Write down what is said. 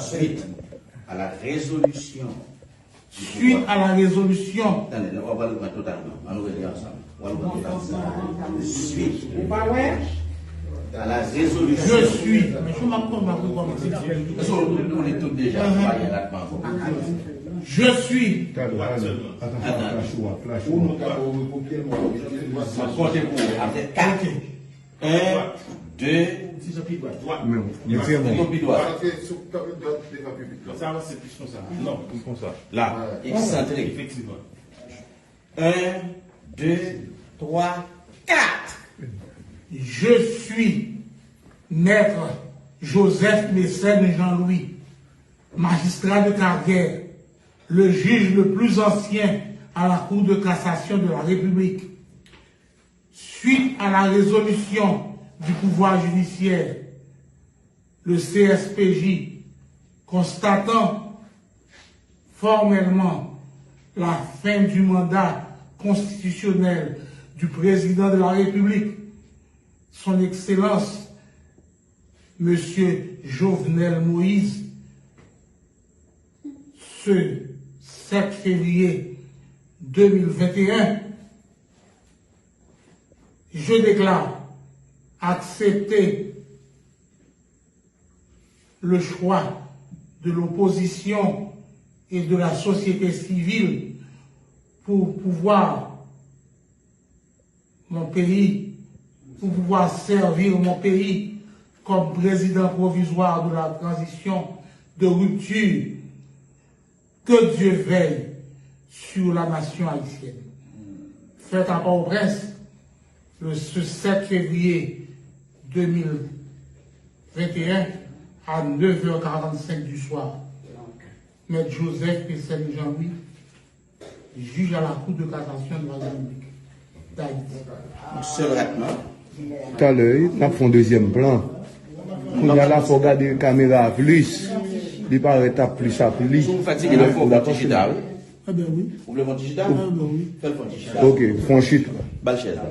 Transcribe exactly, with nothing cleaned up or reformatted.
Suite à la résolution. Suite à la résolution. Tande, nou pral reprann totalman. Ann nou rele ansanm. Pral reprann totalman. Suite. Ou pa wè? À la résolution. Je suis. Men jan m ap konn m ap rekòmanse. Èske nou, nou li tout deja? Nou pa gen latman ankò. Je suis. Talè, talè. Atann, atann. Flash ou a, flash ou a. M ap konte pou ou. Apre kat. Ok. Un, deux, men, men, yon pi dwat. Sa va se plis konsa. Non, plis konsa. La. Eksantre. Efektivman. Un, deux, trois, quatre. Je suis Maître Joseph Mécène Jean-Louis, magistrat de carrière, le juge le plus ancien à la Cour de cassation de la République. Suite à la résolution du pouvoir judiciaire, le C S P J, constatant formellement la fin du mandat constitutionnel du président de la République, son Excellence, Monsieur Jovenel Moïse, ce sept février deux mille vingt et un, je déclare accepter le choix de l'opposition et de la société civile pour pouvoir mon pays, pour pouvoir servir mon pays comme président provisoire de la transition de rupture. Que Dieu veille sur la nation haïtienne. Fèt à Port-au-Prince, le, ce sept février deux mille vingt et un, à neuf heures quarante-cinq du soir. Maître Joseph Mécène Jean-Louis, juge à la Cour de cassation de la République d'Haïti. Yon sèl ratman. Talè, wi, n ap fè yon dezyèm plan. Kounye a la, fò w gade kamera a plis. Li parèt ap plis ap li. Si w fatige, n ap fè yon ti chita, wi. Ebyen, wi. Ou vle fè yon ti chita? Ebyen, wi. Fè l fè yon ti chita. Ok, fè yon chita. Ba l chèz la.